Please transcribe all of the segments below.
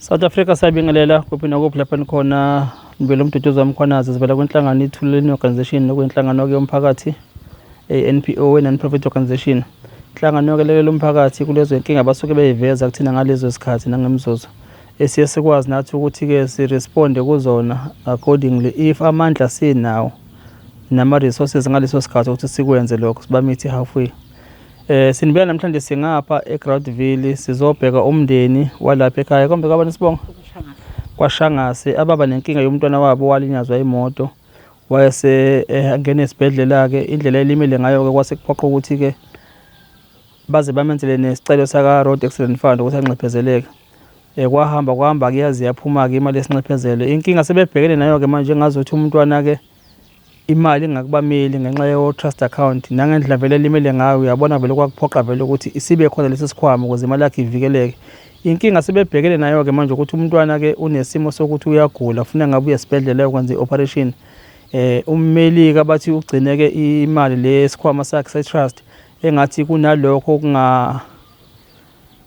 South Africa siyabingelela kuphi nakuphi lapho nikhona ngibele umduduzi wamkhwanazi sivela kwinhlangano iThuleleni Organization nokuyinhlangano-ke yomphakathi a-NPO non-profit organization inhlangano yokulekelela umphakathi kulezo inkinga abasuke beyiveza kuthina ngalezo zikhathi nangemizuzu esiye sikwazi nathi ukuthi-ke siresponde kuzona accordingly if amandla sinawo nama-resources ngaleso sikhathi ukuthi sikwenze lokho sibamithi halfway. Sinibeka namhlanje singapha eGroutville sizobheka umndeni walapha ekhaya kombe kwabani sibonga kwaShangase ababa nenkinga yomntwana wabo walinyazwa imoto wayese engena esibhedlela-ke indlela elimele ngayo-ke kwase kuphoqa ukuthi-ke baze bamenzele nesicelo saka-Road Accident Fund ukuthi anxephezeleke. Kwahamba kwahamba kuyaze yaphuma-ke imali yesinxephezelo. Inkinga sebebhekene nayo-ke manje ngazuthi umntwana-ke imali ingakubameli ngenxa yo-trust account nangendlela vele elimele ngayo uyabona vele kwakuphoqa vele ukuthi isibe khona lesi sikhwama ukuze imali yakhe ivikeleke. Inkinga sebebhekene nayo-ke manje ukuthi umntwana-ke unesimo sokuthi uyagula funa ngabe uya esibhedlela ayokwenza i-operation. Ummeli-ke bathi ugcine-ke imali le yesikhwama sakhe se-trust engathi kunalokho okunga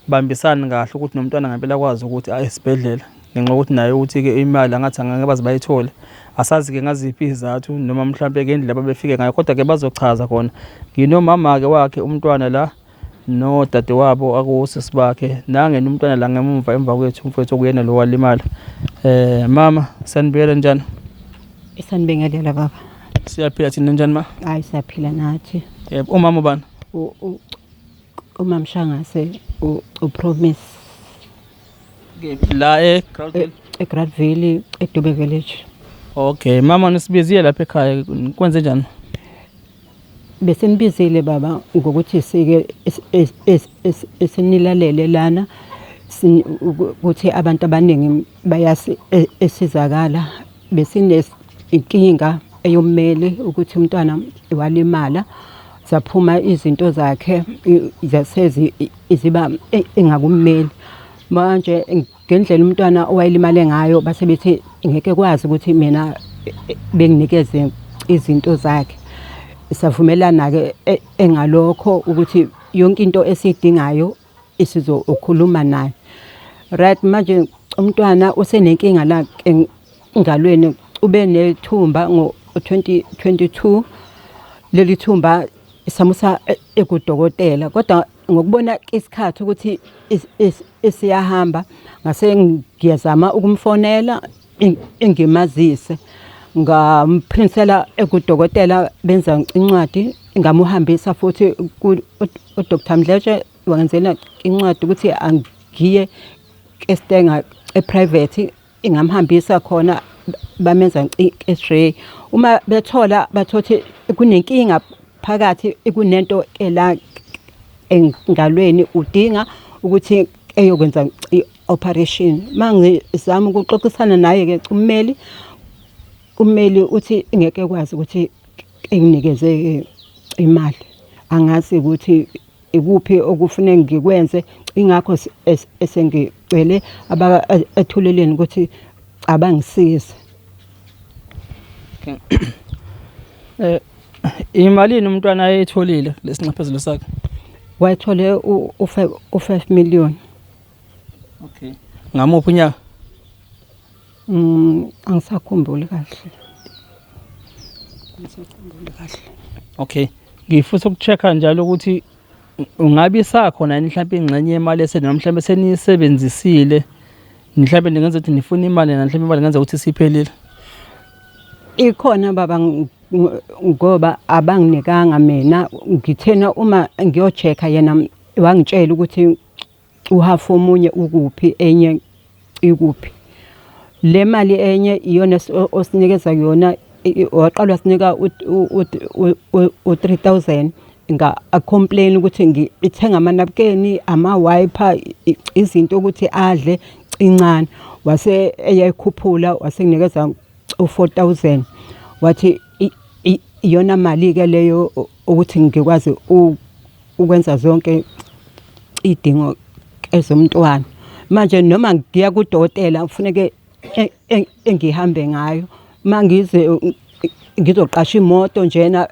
bambisani kahle ukuthi nomntwana ngempela akwazi ukuthi aye esibhedlela ngenxa yokuthi naye ukuthi-ke imali angathi angeke baze bayithole. Asazi-ke ngaziphi izizathu noma mhlampe-ke indlela ababefike ngayo kodwa-ke bazochaza khona. Nginomama-ke wakhe umntwana la nodadewabo akuwusisi bakhe nangena umntwana la ngemumva emva kwethu umfowethu okuyena lo walimala. Mama sanibuyela njani? Sanibingelela baba. Siyaphila thina njani ma? Hayi siyaphila nathi. Yebo, umama ubani? UMamshangase uPromise. La eGroutville? EGroutville, eDube Village. Okay, mama nisibiziye lapha ekhaya kwenze njani? Besinibizile baba ngokuthi sike sinilalele lana ukuthi abantu abaningi bayasizakala besine inkinga eyommeli ukuthi umntwana walimala zaphuma izinto zakhe zasezi ziba engakummeli manje ngendlela umntwana owayelimale ngayo base bethi ngeke kwazi ukuthi mina benginikeze izinto zakhe savumelana-ke engalokho ukuthi yonke into esiyidingayo isizokhuluma naye right manje umntwana usenenkinga la engalweni ube nethumba ngo-2022 leli thumba samusa ekudokotela kodwa ngokubona isikhathi ukuthi isiyahamba ngase ngiyazama ukumfonela engimazise ngamphrinsela ekudokotela benza incwadi ngamuhambisa futhi ku-Dr Mdletshe wangenzela incwadi ukuthi angiye eStanger e-private ingamhambisa khona bamenza i-x-ray uma bethola bathothi kunenkinga phakathi kunento ela engalweni udinga ukuthi eyokwenza i-operation mangizama ukuxoxisana naye-ke ummeli ummeli uthi ngeke kwazi ukuthi enginikeze imali angazi ukuthi ikuphi okufuneka ngikwenze ingakho esengicele ethuleleni ukuthi abangisize. Imalini umntwana ayetholile lesinxephezelo sakhe? Wayethole u-5 million. Okay. Ngamuphi unyaka? Angisakhumbuli kahle. Angisakhumbuli kahle. Okay. Ngifisa ukucheck-a njalo ukuthi ungabe isakhona yini mhlawumbe ingxenye yemali esele noma mhlawumbe seniyisebenzisile mhlawumbe ningenza ukuthi nifuna imali na mhlawumbe imali ngenza ukuthi isiphelile. Ikhona baba ngoba abanginikanga mina ngithena uma ngiyo-check-a yena wangitshela ukuthi uhafu omunye ukuphi enye ikuphi. Le mali enye iyona osinikeza yona waqala wasinika u-3,000 nga-complain ukuthi ngithenga amanabukeni, ama-wiper, izinto ukuthi adle incane. Wase eyayikhuphula wasenginikeza u-4,000 wathi iyona mali-ke leyo ukuthi ngikwazi ukwenza zonke iy'dingo ezomntwana. Manje noma ngiya kudokotela kufuneke engihambe ngayo uma ngize ngizoqasha imoto njena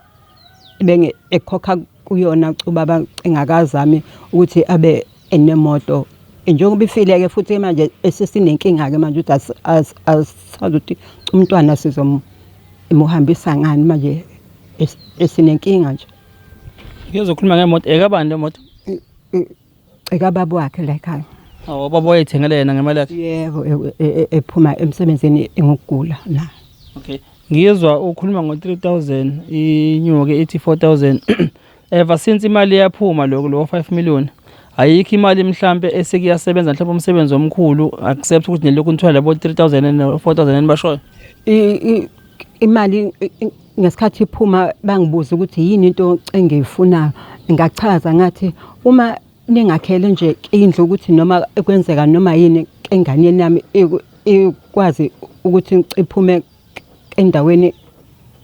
benge ekhokha kuyona ubaba engakazami ukuthi abe enemoto Njengoba ifile-ke futhi manje esesinenkinga-ke manje ukuthi asazi ukuthi umntwana sizomuhambisa ngani manje esinenkinga nje. Ngizokhuluma ngemoto ekabani le moto? Ekababa wakhe la ekhaya. Oh, ubaba wayethengele yena ngemali yakhe? Yebo, ephuma emsebenzini engokugula na. Okay. Ngizwa ukhuluma ngo-3000 inyuke ithi 4000 ever since imali yaphuma lokho lo 5 million ayikho imali mhlambe esekuyasebenza mhlawumbe umsebenzi omkhulu accept ukuthi nilokhu nithola labo 3000 and 4000 enibashoyo. Imali ngesikhathi iphuma bangibuza ukuthi yini into engiyifunayo, ngachaza ngathi uma ningakhele nje indlu ukuthi noma kwenzeka noma yini enganeni yami ikwazi ukuthi iphume endaweni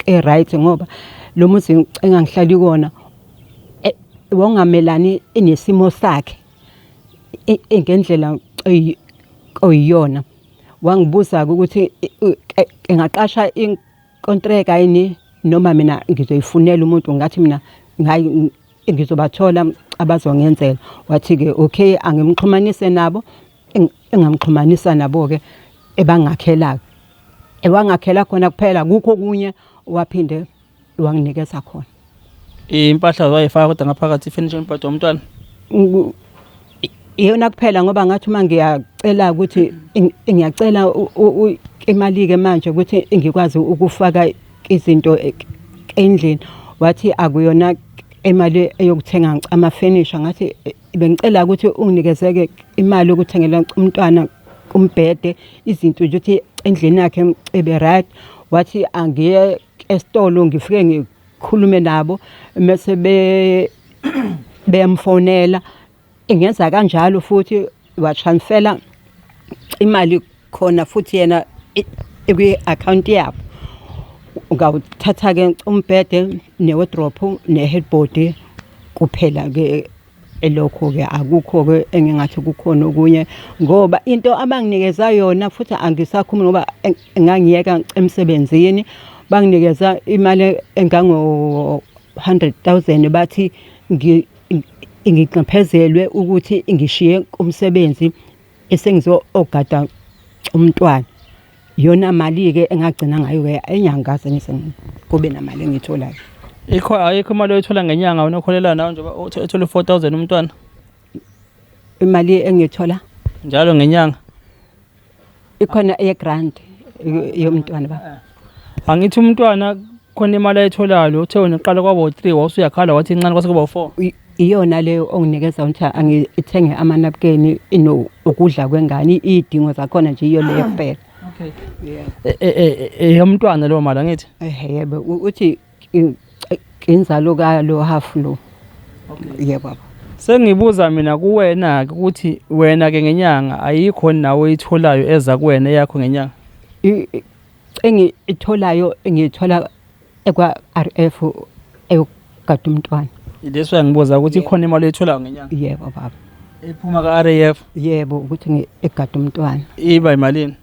e-right ngoba lo muzi engangihlali kuwona wawungamelani nesimo sakhe ngendlela oyiyona. Wangibuza-ke ukuthi engaqasha inkontreka yini noma mina ngizoyifunela umuntu, ngathi mina hhayi ngizobathola abazongenzela. Wathi-ke okay angimxhumanise nabo, engamxhumanisa nabo-ke ebangakhela-ke. Ewangakhela khona kuphela akukho okunye waphinde wanginikeza khona. Impahla wayifaka kodwa ngaphakathi ifurniture umbhede womntwana? Iyona kuphela ngoba ngathi uma ngiyacela ukuthi ngiyacela imali-ke manje ukuthi ngikwazi ukufaka izinto endlini, wathi akuyona imali eyokuthenga amafenisha. Ngathi bengicela ukuthi unginikeze-ke imali yokuthengela umntwana umbhede, izinto nje ukuthi endlini yakhe ibe right. Wathi angiye esitolo ngifike ngikhulume nabo mese beyamfonela. Ngenza kanjalo futhi wa-transfer-la imali khona futhi yena kwi-akhawunti yabo. Ngawuthatha-ke umbhede ne-wardrobe ne-headboard kuphela-ke elokho-ke akukho-ke engingathi kukhona okunye ngoba into abanginikeza yona futhi angisakhulumi ngoba ngangiyeka emsebenzini banginikeza imali engango-hundred thousand bathi nginxephezelwe ukuthi ngishiye umsebenzi esengizogada umntwana. Iyona mali-ke engagcina ngayo-ke engangikaze ngize kube namali engiyitholayo. Ikho ayikho imali oyithola ngenyanga wena okholela nawe njengoba ethola u-four thousand umntwana? Imali engiyithola? Njalo ngenyanga. Ikhona eye-grant yomntwana baba. Angithi umntwana khona imali ayitholayo uthe wena uqala kwaba u-3 wawusuyakhala wathi incane kwase kuba u-4. Iyona leyo onginikeza ukuthi angithenge amanabukeni ino ukudla kwengane iy'dingo zakhona nje iyo leyo kuphela. Okay. Eyomntwana leyo mali angithi? Ehhe yebo uthi inzalo kalo half lo. Okay. Yebo baba. Sengibuza mina kuwena-ke ukuthi wena-ke ngenyanga ayikho nawe oyitholayo eza kuwena eyakho ngenyanga? Engiyitholayo ngiyithola ekwa-RF eyokugada umntwana. Leso ngibuza ukuthi ikhona imali oyitholayo ngenyanga? Yebo baba. Ephuma ka-RAF? Yebo ukuthi egada umntwana. Iba imalini?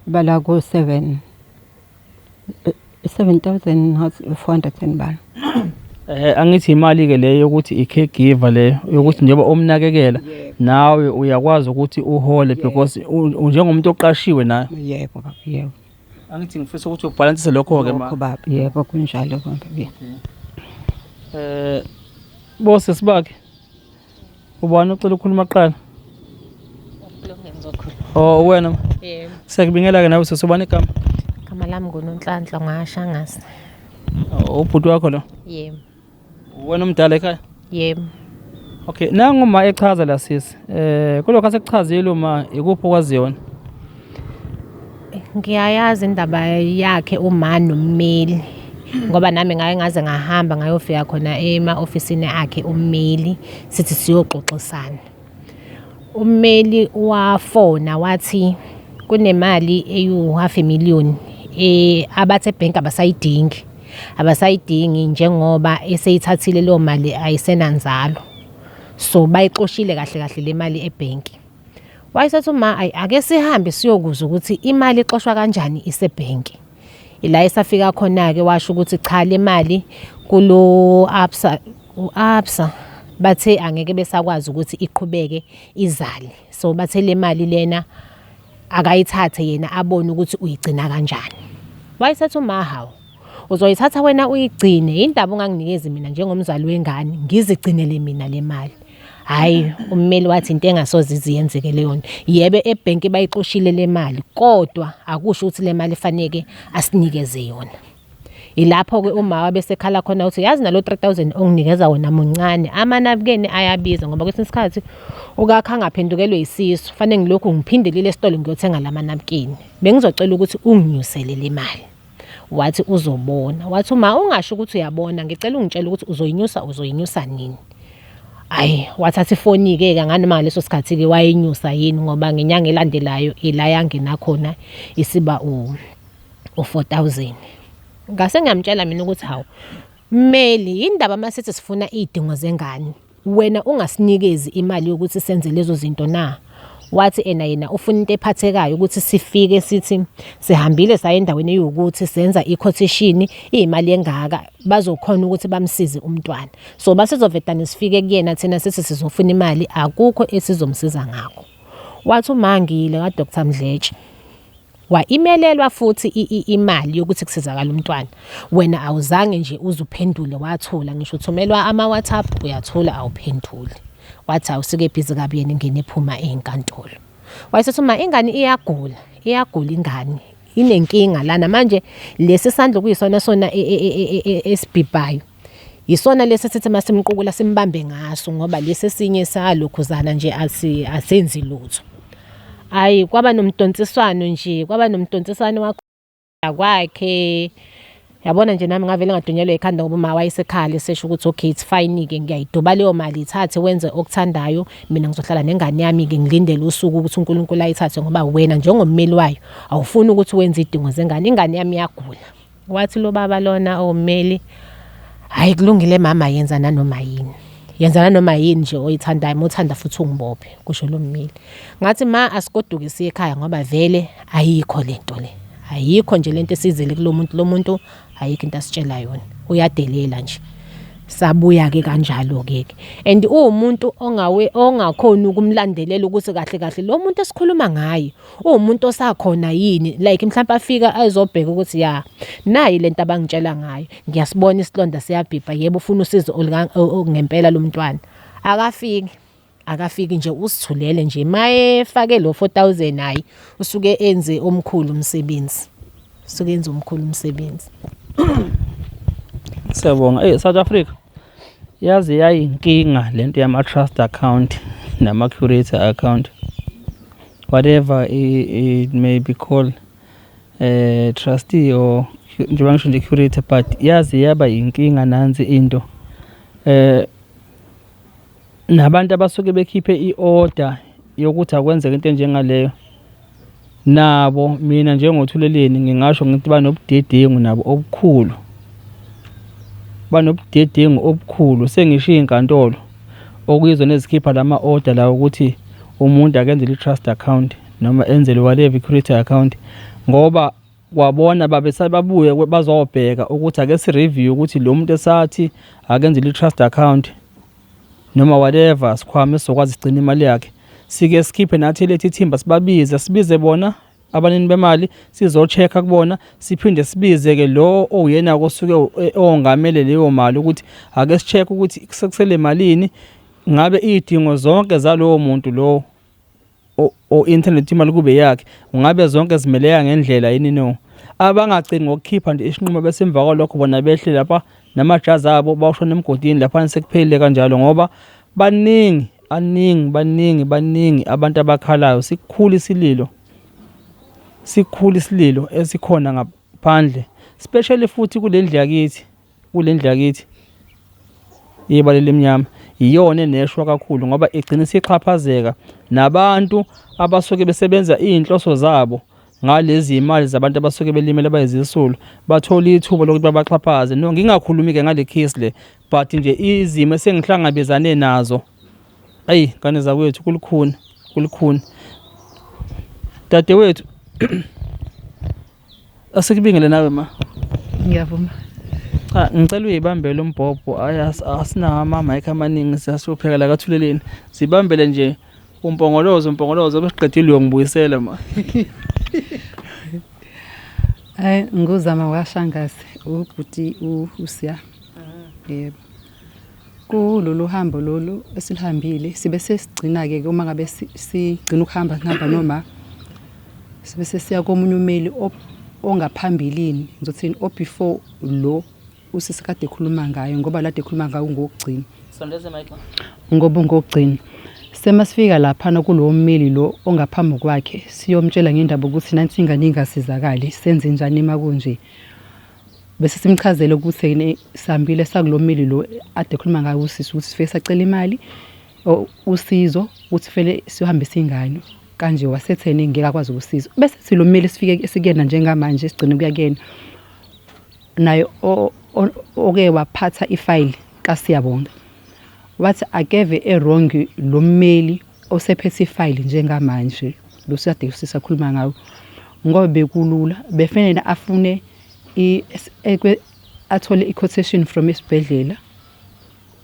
Iba la ko-seven 7400 and bani. Angithi imali ke leyo yokuthi i-caregiver leyo yokuthi njengoba umnakekela nawe uyakwazi ukuthi uhole because unjengomuntu oqashiwe nawe. Yebo baba, yebo. Angithi ngifisa ukuthi ubhalansise lokho-ke ma. Lokho baba, yebo kunjalo baba. Bosisi bakhe. Ubani ucela ukukhuluma kuqala? Oh wena. Yebo. Siyakubingela ke nawe sisi ubani igama? Igama lami nguNonhlanhla ngashangase. Oh, ubhuti wakho lo? Yebo. Wena omdala ekhaya? Yebo. Okay, nangu ma echaza la sisi. Kulokho asekuchazile uma ikuphi okwaziyo wena? Ngiyayazi indaba yakhe uma nommeli ngoba nami ngake ngaze ngahamba ngayofika khona ema-ofisini akhe ummeli sithi siyoxoxisana. Ummeli wafona wathi kunemali eyu-half a million abathi ebhenki abasayidingi, abasayidingi njengoba eseyithathile leyo mali ayisenanzalo. So bayixoshile kahle kahle le mali ebhenki. Wayesethi uma ayi ake sihambe siyokuzwa ukuthi imali ixoshwa kanjani isebhenki. Ila esafika khona-ke washo ukuthi cha le mali kulo Absa, u-Absa. Bathe angeke besakwazi ukuthi iqhubeke izale. So bathe le mali lena akayithathe yena abone ukuthi uyigcina kanjani. Wayesethi uma hawu, uzoyithatha wena uyigcine, yindaba unganginikezi mina njengomzali wengane ngizigcinele mina le mali. Hhayi, ummeli wathi into engasoze ize yenzeke leyo nto. Yebo, ebhenki bayixoshile le mali kodwa akusho ukuthi le mali faneke asinikeze yona. Ilapho-ke uma wabe esekhala khona ukuthi yazi nalo 3000 onginikeza wona muncane, amanabukeni ayabiza ngoba kwesinye isikhathi ukakha angaphendukelwe yisisu, fanele ngilokhu ngiphindelile esitolo ngiyothenga la manabukeni. Bengizocela ukuthi unginyusele le mali. Wathi uzobona. Wathi uma ungasho ukuthi uyabona, ngicela ungitshele ukuthi uzoyinyusa uzoyinyusa nini. Hhayi, wathatha ifoni-ke ke nganoma ngaleso sikhathi-ke wayenyusa yini ngoba ngenyanga elandelayo ila yangena khona isiba u-4000. Ngase ngiyamtshela mina ukuthi hawu mmeli, yindaba uma sithi sifuna iy'dingo zengane wena ungasinikezi imali yokuthi senze lezo zinto na? Wathi ena yena ufuna into ephathekayo ukuthi sifike sithi sihambile saya endaweni eyiwukuthi senza i-quotation iyimali engaka, bazokhona ukuthi bamsize umntwana. So basizovedane sifike kuyena thina sithi sizofuna imali, akukho esizomsiza ngakho. Wathi uma ngiyile ka-Dr Mdletshe, wa-imelelwa futhi imali yokuthi kusizakala umntwana. Wena awuzange nje uze uphendule, wathula, ngisho uthumelwa ama-WhatsApp uyathula awuphenduli. Wathi awusuke ebhizi kabi yena ingene ephuma enkantolo. Wayesethi uma ingane iyagula, iyagula ingane, inenkinga lana manje lesi sandla okuyisona sona esibhibhayo. Yisona lesi esithi masimqukula simbambe ngaso ngoba lesi esinye salokhuzana nje asenzi lutho. Hhayi, kwaba nomdonsiswano nje, kwaba nomdonsiswano kwakhe. Yabona nje nami ngavele ngadunyelwa ikhanda ngoba uma wayesekhala esesho ukuthi okay it's fine-ke ngiyayiduba leyo mali ithathe wenze okuthandayo, mina ngizohlala nengane yami-ke ngilindele usuku ukuthi uNkulunkulu ayithathe ngoba wena njengommeli wayo awufuni ukuthi wenze iy'dingo zengane, ingane yami iyagula. Wathi lo baba lona owummeli, hhayi kulungile mama yenza nanoma yini. Yenza nanoma yini nje oyithandayo, uma uthanda futhi ungibophe, kusho lo mmeli. Ngathi ma asigoduke siye ekhaya ngoba vele ayikho le nto le. Ayikho nje lento esizele kulo muntu, lo muntu ayikho into asitshela yona. Uyadelela nje. Sabuya-ke kanjalo-ke ke. And uwumuntu ongawe ongakhoni ukumlandelela ukuthi kahle kahle lo muntu esikhuluma ngaye uwumuntu osakhona yini, like mhlampe afika azobheka ukuthi ya nayi lento abangitshela ngayo, ngiyasibona isilonda siyabhibha, yebo ufuna usizo ngempela lo mntwana. Akafiki, akafiki nje usithulele nje mayefake lo 4000 hayi usuke enze omkhulu umsebenzi. Usuke enze omkhulu umsebenzi. Siyabonga. Hey South Africa yaze yayinkinga lento yama trust account nama curator account, whatever it may be called, trustee or njengoba ngisho nje curator, but yaze yaba inkinga nansi into. Nabantu abasuke bekhiphe i-order yokuthi akwenzeke into enjengaleyo, nabo mina njengoThuleleni ngingasho ngithi banobudedengu nabo obukhulu, banobudedengu obukhulu. Sengisho iy'nkantolo okuyizona ezikhipha lama order lawa ukuthi umuntu akenzele i-trust account noma enzele whatever i-curator account, ngoba kwabona babesababuye bazobheka ukuthi ake si-review ukuthi lo muntu esathi akenzele i-trust account noma whatever sikhwama esizokwazi sigcina imali yakhe, sike sikhiphe nathi lethu ithimba, sibabize, sibize bona abanini bemali sizo-check-a kubona, siphinde sibize-ke lo owuyena osuke ongamele leyo mali ukuthi ake si-check ukuthi sekusele malini, ngabe iy'dingo zonke zalowo muntu lowo o-internet imali kube yakhe, ngabe zonke zimeleka ngendlela yini no. Abangagcini ngokukhipha nje isinqumo bese emva kwalokho bona behle lapha namajazi abo bawushona emgodini laphana sekuphelile kanjalo, ngoba baningi aningi baningi baningi abantu abakhalayo. Sikhulu isililo, sikhulu isililo esikhona ngaphandle, especially futhi kule ndlu yakithi, kule ndlu yakithi ibala elimnyama iyona eneshwa kakhulu, ngoba igcina isixhaphazeka nabantu abasuke besebenza iy'nhloso zabo ngalezi imali zabantu abasuke belimele bayizisulu, bathola ithuba lokuthi babaxhaphaze. No, ngingakhulumi-ke ngale case le, but nje izimo esengihlangabezane nazo, eyi ngane zakwethu, kulukhuni, kulukhuni. Dadewethu, asikubingele nawe ma. Ngiyavuma. Cha, ngicela uyibambele umbhobho. Hayi, asinawo ama-mic amaningi, siyahlupheka la kaThuleleni. Sibambele nje umpongolozo, umpongolozo besiqedile uyongibuyisela ma. Hayi, nguzama waShangase ubhuti uSiya. Yebo. Kulolu hambo lolu esilihambile sibe sesigcina-ke uma ngabe sigcina ukuhamba sihamba noma sibe sesiya komunye umeli ongaphambilini, ngizothini, o-before lo usisi kade ekhuluma ngayo, ngoba lade ekhuluma ngayo ngokugcina. Sondeza mic. Ngoba ungokugcina. Semasifika laphana kulowo mmeli lo ongaphambi kwakhe, siyomtshela ngendaba ukuthi nansi ingane ingasizakali, senze njani uma kunje. Bese simchazele ukuthi ene sihambile sakulo mmeli lo ade ekhuluma ngayo usisi, ukuthi sifike sacela imali usizo ukuthi fele siyohambisa ingane kanje, wasethene ngeke akwazi ukusiza. Bese sithi lo mmeli sifike esikuyena njengamanje, sigcine kuya kuyena naye oke waphatha ifayili kaSiyabonga, wathi akeve e-wrong lo mmeli osephethe ifayili njengamanje lo sikade sisakhuluma ngawo, ngoba bekulula befanele afune athole i-quotation from isibhedlela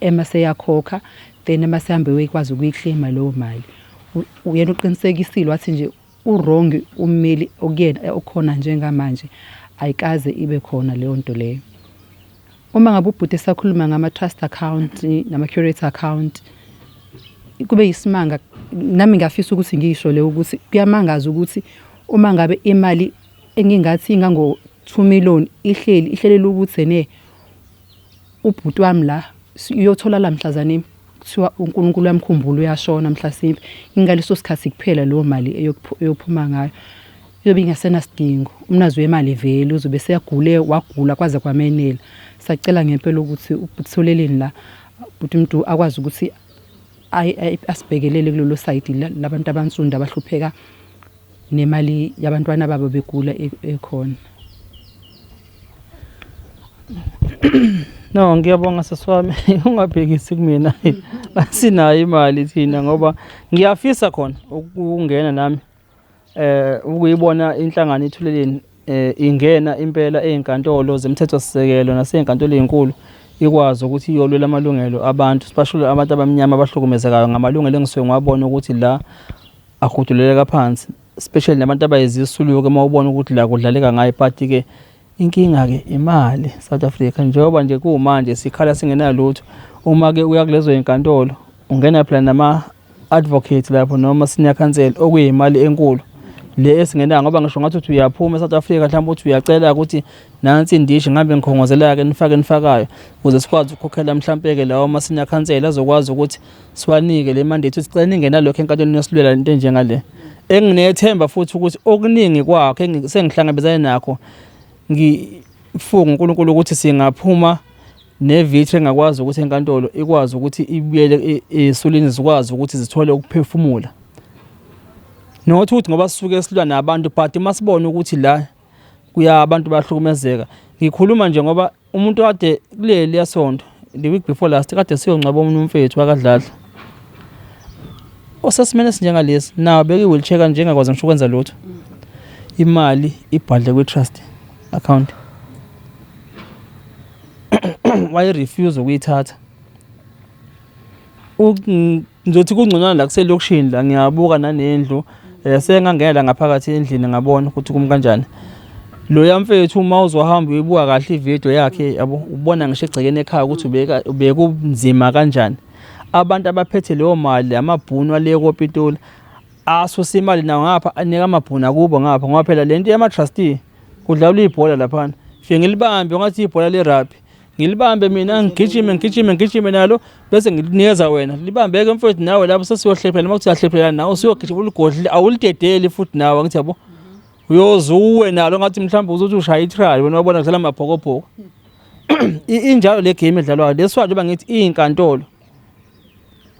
emase yakhokha, then emase hambe uyikwazi ukuyiclaima leyo mali. Uyena uqinisekisile wathi nje u-wrong ummeli okuyena okhona njengamanje, ayikaze ibe khona leyo nto leyo. Uma ngabe ubhuti esakhuluma ngama-trust account nama-curator account, kube yisimanga. Nami ngiyafisa ukuthi ngisho le ukuthi kuyamangaza ukuthi uma ngabe imali engingathi ingango-2 million ihleli ihlelele ukuthi ene ubhuti wami la iyotholala mhlazane kuthiwa uNkulunkulu uyamkhumbula uyashona mhlasimpe, ingaleso sikhathi kuphela leyo mali eyophuma ngayo iyobe ingasenasidingo. Umnazi wemali vele uzobe seyagule, wagula kwaze kwamenela. Sacela ngempela ukuthi uBhuti la, ubhuti uMdu, akwazi ukuthi asibhekelele kulolo sayidi labantu abansundu abahlupheka nemali yabantwana babo begula ekhona. No, ngiyabonga sisi wami, ungabhekisi kumina, asinayo imali thina, ngoba ngiyafisa khona ukungena nami ukuyibona inhlangano iThuleleni ingena impela ey'nkantolo zemthethosisekelo nasey'nkantolo ey'nkulu, ikwazi ukuthi iyolwela amalungelo abantu, especially abantu abamnyama abahlukumezekayo ngamalungelo engisuke ngiwabona ukuthi la ahuduleleka phansi, especially nabantu abayizisulu-ke uma ubona ukuthi la kudlaleka ngayo. But-ke inkinga-ke imali South Africa, njengoba nje kumanje sikhala singenalutho. Uma-ke uya kulezo y'nkantolo ungena phela nama-advocate lapho noma senior counsel, okuyimali enkulu le esingenayo, ngoba ngisho ngathi uthi uyaphuma e-South Africa mhlawumbe uthi uyacela ukuthi nansi indishi ngihambe ngikhongozela-ke nifake nifakayo ukuze sikwazi ukukhokhela mhlampe-ke lawo ma-senior counsel azokwazi ukuthi siwanike le mandate ukuthi cela ningena lokho enkantolo niyosilwela into enjengale. Enginethemba futhi ukuthi okuningi kwakho sengihlangabezane nakho, ngifunga uNkulunkulu ukuthi singaphuma ne-victory engakwazi ukuthi enkantolo ikwazi ukuthi ibuyele esulwini, zikwazi ukuthi zithole ukuphefumula. Not ukuthi ngoba sisuke silwa nabantu, but uma sibona ukuthi la kuya abantu bayahlukumezeka. Ngikhuluma nje ngoba umuntu kade kuleli yasonto, the week before last, kade siyongcwaba omunye umfethu wakadladla osesimene esinjengalesi, nawo beki-wheelchair kanje, engakwazi ngisho ukwenza lutho. Imali ibhadle kwi-trust account, waye-refuse ukuyithatha. Ngizothi kungconywana la kuselokishini la, ngiyabuka nanendlu sengangena la ngaphakathi endlini, ngabona ukuthi kumi kanjani. Loya mfethu uma uzohamba uyibuka kahle ividiyo yakhe, yabo, ubona ngisho egcekeni ekhaya ukuthi ubeka bekunzima kanjani. Abantu abaphethe leyo mali amabhunu ale koPitoli, asusa imali nawo ngapha anika amabhunu akubo ngapha, ngoba phela lento yama-trustee kudlalwa ibhola laphana. Fike ngilibambe ngathi ibhola le-rugby, ngilibambe mina, ngigijime ngigijime ngigijime nalo, bese ngilinikeza wena, libambeke mfowethu, nawe lapho sesiyohlephela. Uma kuthi uyahlephela nawe usuyogijima uligodlile, awulidedeli futhi nawe, angithi yabo, uyoze uwe nalo ngathi mhlawumbe uzothi ushaya i-try wena, wabona kudlala amabhokobhoko. Injalo le game edlalwayo. That's why njengoba ngithi iy'nkantolo,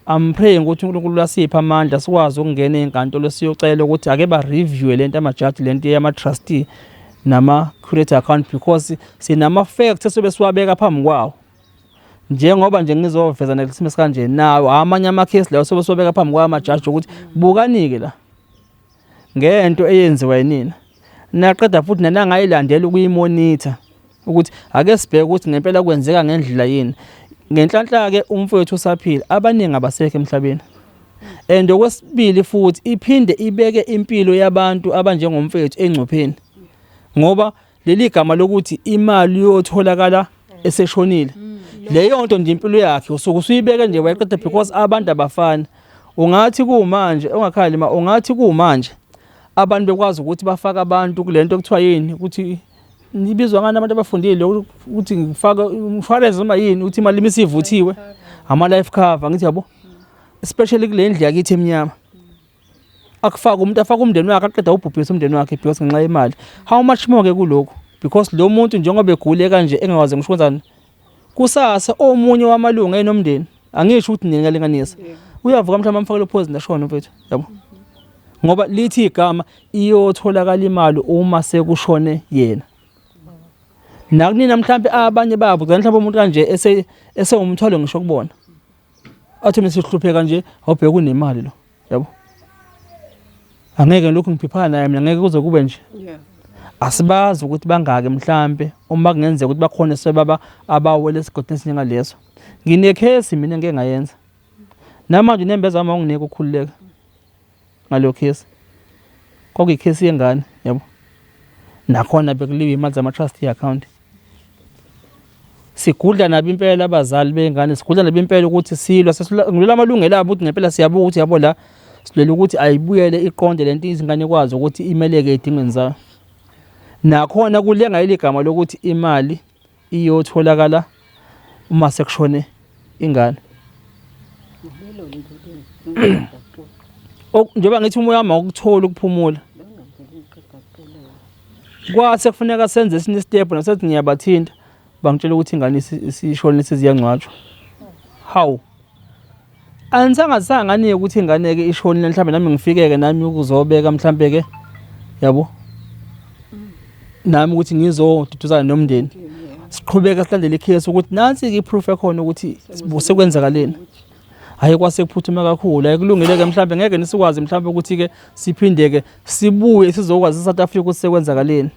I'm praying ukuthi uNkulunkulu asiphe amandla sikwazi ukungena ey'nkantolo siyocela ukuthi ake ba-review lento amajaji, lento yama-trustee nama-curator account, because sinama-facts esobe siwabeka phambi kwawo, njengoba nje ngizoveza nesimo esikanje nawo amanye amakhesi lawo sobe siwabeka phambi kwawo amajaji ukuthi bukani-ke la ngento eyenziwa yinina, naqeda futhi nanangayilandela ukuyimonitha. Ukuthi ake sibheke ukuthi ngempela kwenzeka ngendlela yini. Ngenhlanhla-ke umfowethu usaphila, abaningi abasekho emhlabeni. And okwesibili futhi iphinde ibeke impilo yabantu abanjengomfowethu engcupheni. Ngoba leli gama lokuthi imali yotholakala eseshonile. Leyo nto nje impilo yakhe usuke usuyibeke nje wayiqeda because abantu abafani. Ungathi kumanje ungakhali ma ungathi kumanje abantu bekwazi ukuthi bafake abantu kulento okuthiwa yini ukuthi nibizwa ngani abantu abafundile ukuthi ngifake umshwalense noma yini ukuthi imali imisivuthiwe ama life cover ngithi yabo especially kule ndlu yakithi emnyama akufake umuntu afake umndeni wakhe aqeda ubhubhisa umndeni wakhe because ngenxa yemali how much more ke kulokhu because lo muntu njengoba egule kanje engakwazi ngisho kwenzani kusasa omunye wamalungu enomndeni angisho ukuthi nina ngiyalinganisa uyavuka mhlawumbe amfakele uphozi nashona mfethu yabo ngoba lithi igama iyotholakala imali uma sekushone yena nakunina mhlawumbe abanye babo gcina mhlawumbe umuntu kanje ese esewumthwalo ngisho kubona athi mina sihlupheka nje awubheka unemali lo yabo angeke lokhu ngiphiphana naye mina ngeke kuze kube nje asibazi ukuthi bangaki mhlambe uma kungenzeka ukuthi bakhona sebaba abawele esigodini esinjengaleso nginekhesi mina ngeke ngayenza namanje unembeza wami awunginike ukukhululeka ngaleyo khesi kwakuyikhesi yengane yabo nakhona bekuliwa imali zama-trustee account sigudla nabo impela abazali bengane sigudla nabo impela ukuthi silwa ngilwela amalungelo abo ukuthi ngempela siyabuka ukuthi yabo la silwela ukuthi ayibuyele iqonde lento izingane ikwazi ukuthi imeleke edingweni zayo nakhona kulenga iligama lokuthi imali iyotholakala uma sekushone ingane njengoba ngithi umoya wami awukutholi ukuphumula kwase kufuneka senze esinye isitebhu nasethi ngiyabathinta bangitshela ukuthi ingane isishonile seziyangcwatshwa hawu anisangazanga ngani ukuthi ingane ke ishonile mhlawumbe nami ngifikeke nami ukuzobeka mhlawumbe ke yabo nami ukuthi ngizoduduzana nomndeni siqhubeka silandele ikhesi ukuthi nansi ke iproof ekhona ukuthi sekwenzakaleni hayi kwase kuphuthuma kakhulu hayi kulungile ke mhlawumbe ngeke nisikwazi mhlawumbe ukuthi ke siphinde ke sibuye sizokwazi South Africa ukuthi sekwenzakaleni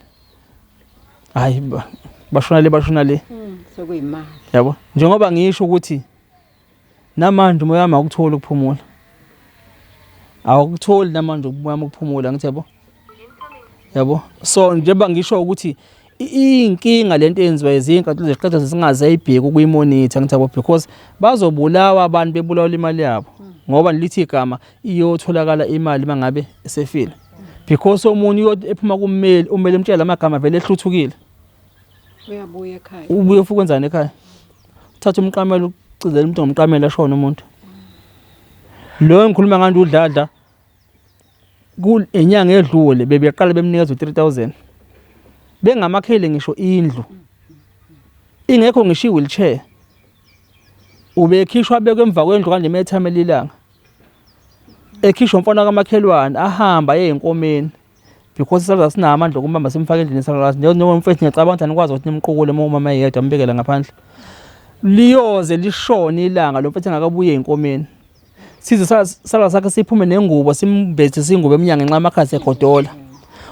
hayi bashona le bashona le sekuyimali yabo njengoba ngisho ukuthi namanje umoya wami awukutholi ukuphumula awukutholi namanje umoya wami ukuphumula ngithi yabo yabo so njengoba ngisho ukuthi iyinkinga lento eyenziwa izinkantolo zeziqeda zingaze ayibheke ukuyimonitha ngithi yabo because bazobulawa abantu bebulawa imali yabo ngoba lithi igama iyotholakala imali mangabe esefile because omunye uyothi ephuma kummeli ummeli emtshela amagama vele ehluthukile uyabuya ekhaya ubuye ufike wenzani ekhaya uthatha umqamelo ucizele umuntu ngomqamelo ashone umuntu lo engikhuluma nganje udladla enyanga edlule bebeqala bemnikeza u-3000 bengamakhele ngisho indlu ingekho ngisho i-wheelchair ubekhishwa abekwe emva kwendlu kanje methamela ilanga ekhishwa umfana kamakhelwane ahamba aye enkomeni because isalukazi sinamandla okumbamba simfake endlini isalukazi njengoba umfethu ngiyacabanga ukuthi anikwazi ukuthi nimqukule uma umama eyedwa ambekele ngaphandle liyoze lishone ilanga lo mfethu engakabuye enkomeni size salukazi sakhe siphume nengubo simbethe singubo emnyango ngenxa yamakhasi egodola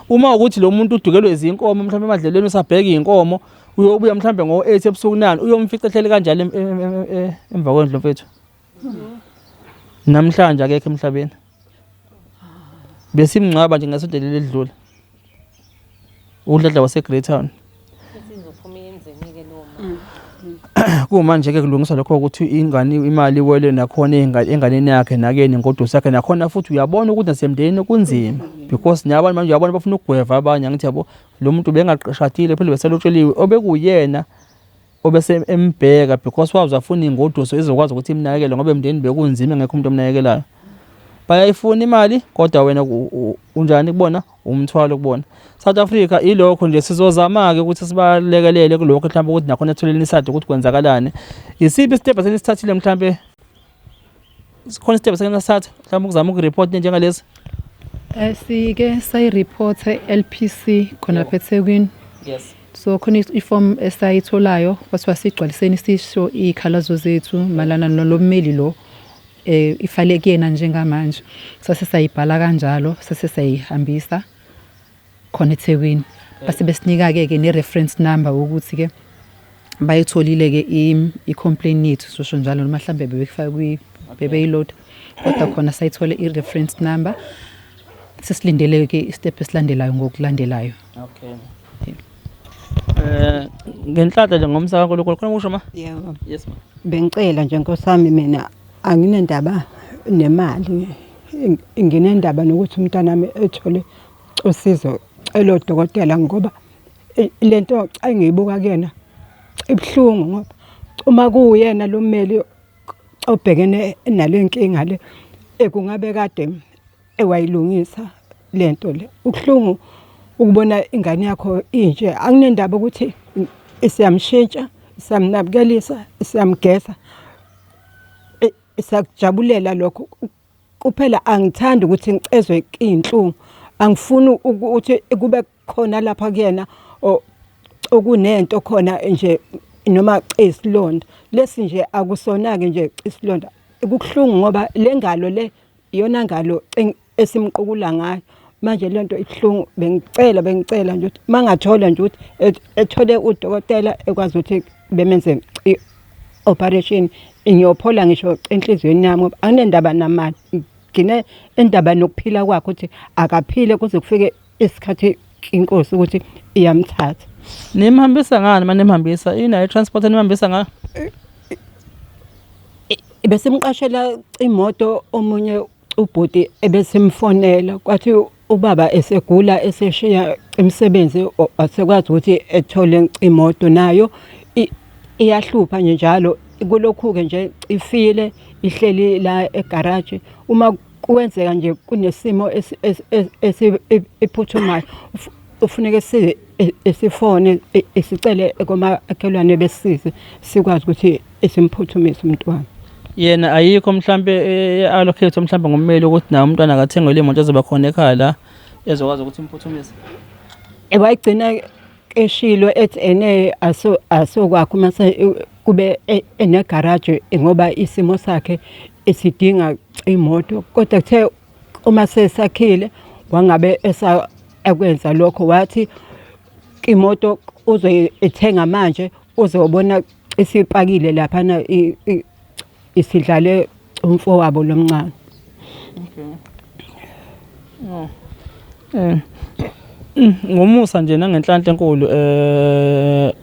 uma ukuthi lo muntu udukelwe izinkomo mhlawumbe emadlelweni usabheka iy'nkomo uyobuya mhlawumbe ngo-8 ebusuku nani uyomfica ehleli kanjalo emva kwendlu mfethu namhlanje akekho emhlabeni besimngcwaba nje ngesonto leli edlule udladla waseGreytown kumanje ke kulungiswa lokho ukuthi ingane imali iwele nakhona enganeni yakhe nakeni ngodusi yakhe nakhona futhi uyabona ukuthi nasemndenini kunzima because nabantu manje uyabona bafuna ukugweva abanye angithi yabo lo muntu bengaqashadile phela beselotsheliwe obekuyena obese embheka because waze afuna ingoduso izokwazi ukuthi imnakekele ngoba emndenini bekunzima engekho umuntu omnakekelayo bayayifuna imali kodwa wena unjani kubona umthwalo kubona South Africa ilokho nje sizozama ke ukuthi sibalekelele kulokho mhlawumbe ukuthi nakhona etholeni isade ukuthi kwenzakalani isiphi isitebhu esenisithathile mhlawumbe sikhona isitebhu esenisithatha mhlawumbe ukuzama ukureport njengalesi Sike sayireport e-LPC khona lapha eThekwini. Yes. So khona iform esayitholayo kwathiwa sigcwaliseni sisho iy'khalazo zethu mayelana nalo mmeli lo ifale kuyena njengamanje. Sase sayibhala kanjalo sase sayihambisa khona eThekwini. Base besinika-ke ke ne-reference number ukuthi-ke bayitholile-ke i-complaint yethu, sosho njalo, noma mhlambe bebekufaka bebeyiload, kodwa khona sayithole i-reference number. Sesilindele-ke i-step esilandelayo ngokulandelayo. Okay. Ngenhlanhla nje ngomsa kaNkulunkulu khona kusho ma? Yebo. Yes ma. Bengicela nje nkosami, mina anginendaba nemali, nginendaba nokuthi umntanami ethole usizo elodokotela, ngoba lento engiyibuka kuyena ibuhlungu, ngoba uma kuwuyena lo mmeli obhekene nale nkinga le, ekungabe kade ewayilungisa lento le. Ubuhlungu ukubona ingane yakho inje. Anginendaba ukuthi siyamshintsha, siyamnabukelisa, siyamgeza, siyakujabulela lokho kuphela. Angithandi ukuthi ngicezwe iy'nhlungu, angifuni ukuthi kube khona lapha kuyena okunento khona nje noma isilonda lesi nje, akusona-ke nje isilonda. Kubuhlungu ngoba le ngalo le iyona ngalo esimqukula ngayo manje, lento ibuhlungu. Bengicela nje ukuthi mangathola nje ukuthi ethole udokotela ekwazi ukuthi bemenze i-operation, ngiyophola ngisho enhliziyweni yami, ngoba anginendaba namali, ngine endaba nokuphila kwakhe, ukuthi akaphile kuze kufike isikhathi inkosi ukuthi iyamthatha. Nimhambisa ngani uma nimhambisa? Inayo i-transport enimhambisa ngayo? Besimqashela imoto omunye ubhuti, ebesimfonela, kwathi ubaba esegula eseshiya imisebenzi, asekwazi ukuthi ethole imoto, nayo iyahlupha nje njalo. Kulokhu-ke nje ifile, ihleli la egaraji. Uma kwenzeka nje kunesimo esiphuthumayo, ufuneke sifone, sicele komakhelwane besisize, sikwazi ukuthi simphuthumise umntwana. Yena ayikho mhlambe e-allocate mhlambe ngommeli ukuthi naye umntwana akathengelwe imoto ezoba khona ekhaya la ezokwazi ukuthi imphuthumise? Wayigcina eshilo ethi ene asokwakho mase kube enegaraji, ngoba isimo sakhe esidinga imoto, kodwa kuthe uma sesakhile wangabe akwenza lokho, wathi imoto uzoyithenga manje, uzobona isipakile laphana, isidlale umfowabo lomncane. Okay. Oh. Ngomusa nje nangenhlanhla enkulu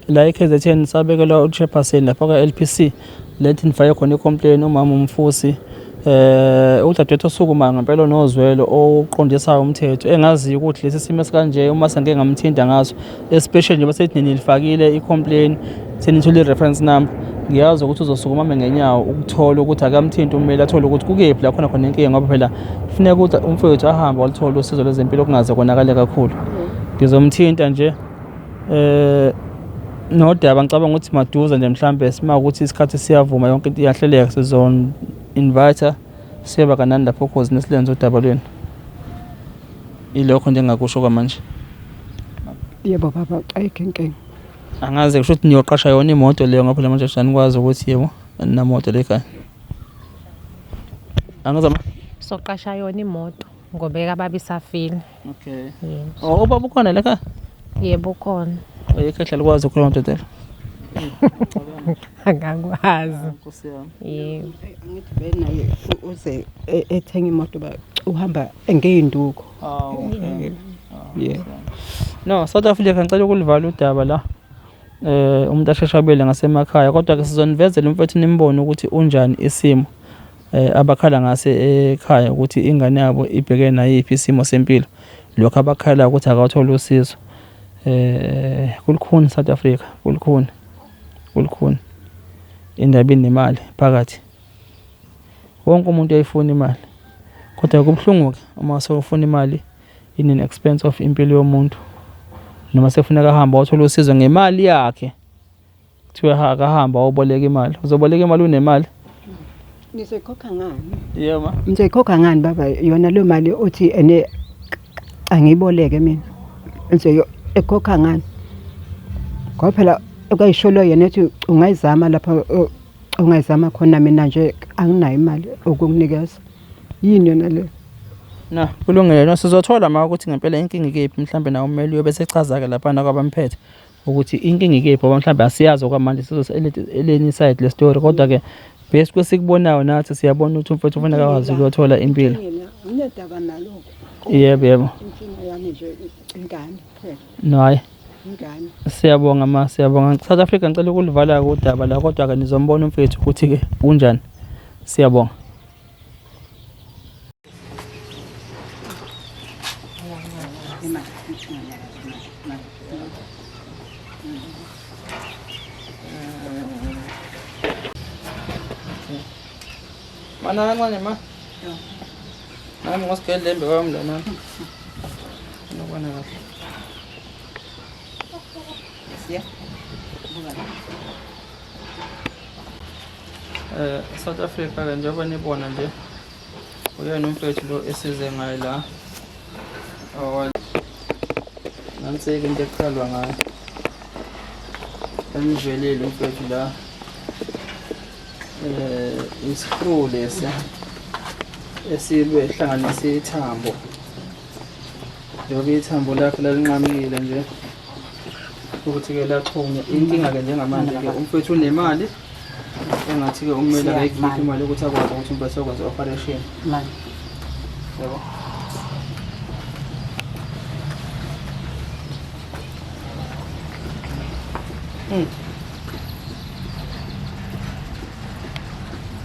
la eKZN sabekelwa u-chairperson lapha ka-LPC lethi nifake khona i-complaint, umama uMfusi, udadewethu osukuma ngempela nozwelo, oqondisayo umthetho, engaziyo ukuthi lesi simo esikanje uma sengike ngamthinta ngaso, especially njengoba sethi nilifakile i-complaint, senithole i-reference number, ngiyazi ukuthi uzosukuma ame ngenyawo ukuthola ukuthi akamthinti ummeli, athole ukuthi kukephi la khona khona inkinga, ngoba phela kufuneka ukuthi umfowethu ahambe waluthola usizo lwezempilo kungaze konakale kakhulu. Ngizomthinta nje nodaba, ngicabanga ukuthi maduze nje mhlambe sima ukuthi isikhathi siyavuma, yonke into iyahleleka, sizo-invite siyoba kanani lapho khozi nesilenze udaba lwenu. Ilokho nje engakusho kwamanje. Yebo baba, ayikho inkinga. Angaze kusho ukuthi niyoqasha yona imoto leyo, ngoba phela manje anikwazi ukuthi yebo namoto le ekhaya. Angizama. Soqasha yona imoto ngoba ekababa isafile. Okay. Yebo. Oh, ubaba ukhona la ekhaya? Yebo, ukhona. Oyikhehla likwazi ukukhuluma dodela. Akakwazi. Nkosi yami. Yebo. Angithi benaye uze ethenga imoto, ba uhamba ngey'nduku. Ah, okay. Yeah. No, South Africa, ngicela ukulivala udaba la. Umuntu asheshabele ngasemakhaya, kodwa ke sizonivezela umfethu nimbone ukuthi unjani isimo abakhala ngase ekhaya ukuthi ingane yabo ibhekene nayiphi isimo sempilo, lokho abakhala ukuthi akawuthola usizo. Kulukhuni South Africa, kulukhuni, kulukhuni. Indaba inemali phakathi. Wonke umuntu uyayifuna imali, kodwa kubuhlungu-ke uma sewufuna imali in an expense of impilo yomuntu, noma sekufuneka ahambe awuthole usizo ngemali yakhe, kuthiwe akahamba ayoboleka imali. Uzoboleka imali unemali? Nizoyikhokha ngani? Yebo ma. Nizoyikhokha ngani baba yona leyo mali othi ene angiyiboleke mina? Nizoyikhokha ngani? Ngoba phela okayisholo yena ethi ungayizama lapha ungayizama khona, mina nje anginayo imali ukukunikeza. Yini yona le? Na, kulungile no sizothola ma ukuthi ngempela inkinga ikephi mhlambe nawo ummeli uyobe esechaza-ke laphana kwabamphethe ukuthi inkinga ikephi ngoba mhlambe asiyazi okwamanje sizose eleni side le story kodwa-ke based kwesikubonayo nathi siyabona ukuthi umfowethu ufuneka akwazi ukuyothola impilo. Nginedaba nalokho. Yebo yebo. Inkinga yami nje ingane kuphela. No hayi. Ingane. Siyabonga ma, siyabonga. South Africa ngicela ukulivala-ke udaba la kodwa-ke nizombona umfethu ukuthi-ke unjani. Siyabonga. Mana kancane ma. Nami ngosigedlembe kwami lana. Nokubona kahle. Siya. South Africa ke njengoba nibona nje uyena umfethu lo esize ngaye la. Nansi-ke into ekukhalwa ngayo. Emvelile umfethu la. Isikru lesi esibe hlanganise ithambo. Njengoba ithambo lakhe lalinqamukile nje ukuthi-ke laxhunywa. Inkinga-ke njengamanje-ke umfethu unemali engathi-ke ummeli akayikhiphi imali yokuthi akwazi ukuthi umfethu akwenze i-operation. Yabo.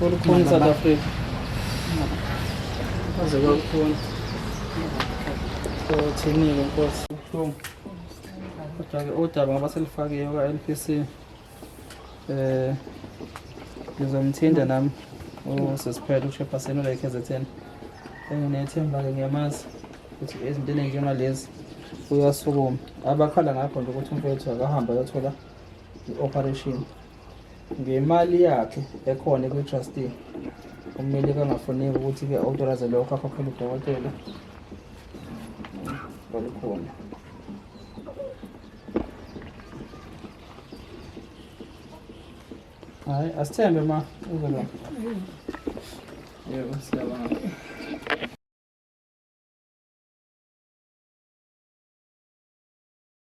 Olukhuni South Africa. Kwaze kwalukhuni. So thini-ke Nkosi? Buhlungu. Kodwa-ke udaba ngoba selifakiwe kwa-L_P_C ngizomthinta nami usisiphela uchairperson ula e-K_Z_N. Enginethemba-ke ngiyamazi ukuthi ezintweni ey'njengalezi uyasukuma. Abakhala ngakho nje ukuthi umfowethu akahambe ayothola i-operation ngemali yakhe ekhona kwi-trustee. Ummeli kangafuneki ukuthi-ke authorize lokho akhokhele udokotela. Balukhona. Hayi, asithembe ma uzolunga. Yebo, siyabonga.